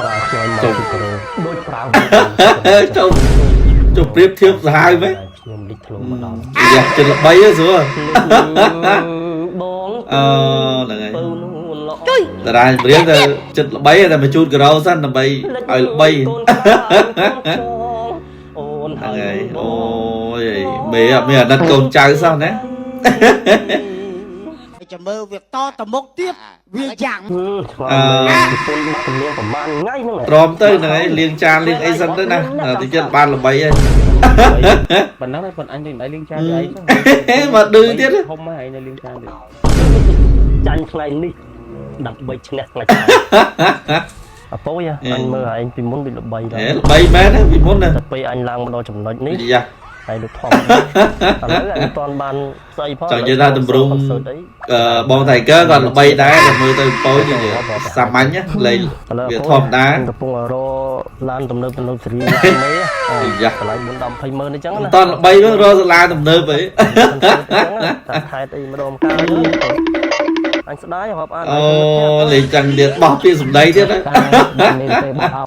ប្រើខ្ញុំមកពីប្រូដូចប្រើ ចុះចុះប្រៀបធៀបសាហាវមែន ខ្ញុំលិចធ្លុំមកដល់ យ៉ាចិត្តល្បីហ៎ស្រួល បង អឺហ្នឹងហើយ ពៅនួនល្អ ជួយ តារាចម្រៀងតែចិត្តល្បីតែមកជូតការ៉ូសិនដើម្បីឲ្យល្បី អូន ហ្នឹងហើយអូយមេអត់មានអាណិតកូនចៅសោះណា ចាំមើលវាតតមុខទៀតវាយ៉ាង ឆ្ងល់ពីពុនបាក់ជំនាញប្រហែលថ្ងៃហ្នឹង ទ្រាំទៅហ្នឹងហើយលាងចានលាងអីសិនទៅណាតិចចិត្តបានល្បីហើយ ប៉ុណ្ណឹងហើយប៉ុនអញទៅដៃលាងចានទៅអី មកឌឺទៀត ធំមកឯងនៅលាងចានទៀត ចាញ់ថ្ងៃនេះដើម្បីឈ្នះថ្ងៃក្រោយអពូយអញមើលឯងពីមុនដូចល្បីដែរ ហេល្បីមែនណាពីមុនណា តែពេលអញឡើងមកដល់ចំណុចនេះ យ៉ា ហើយដូចធម្មតាឥឡូវអញមិនទាន់បានស្អីផង ចង់និយាយថាតម្រុង ខន់សើតអី អឺបង Tiger គាត់ល្បីដែរតែមើលទៅពោចសាមញ្ញលេង ឥឡូវ វាធម្មតា កំពុងរឡានទំនើបទំនើបសេរីឡានមេ យ៉ា កន្លែង4 10 20ម៉ឺនអញ្ចឹងណា មិនតន់ល្បីហ្នឹងរកសាលាទំនើបអី តែខេតអីម្ដងកាយអញស្ដាយរាប់អាន អូលេងចឹងទៀតបោះពាក្យសម្ដីទៀតណា តែនេះទេបោះអោ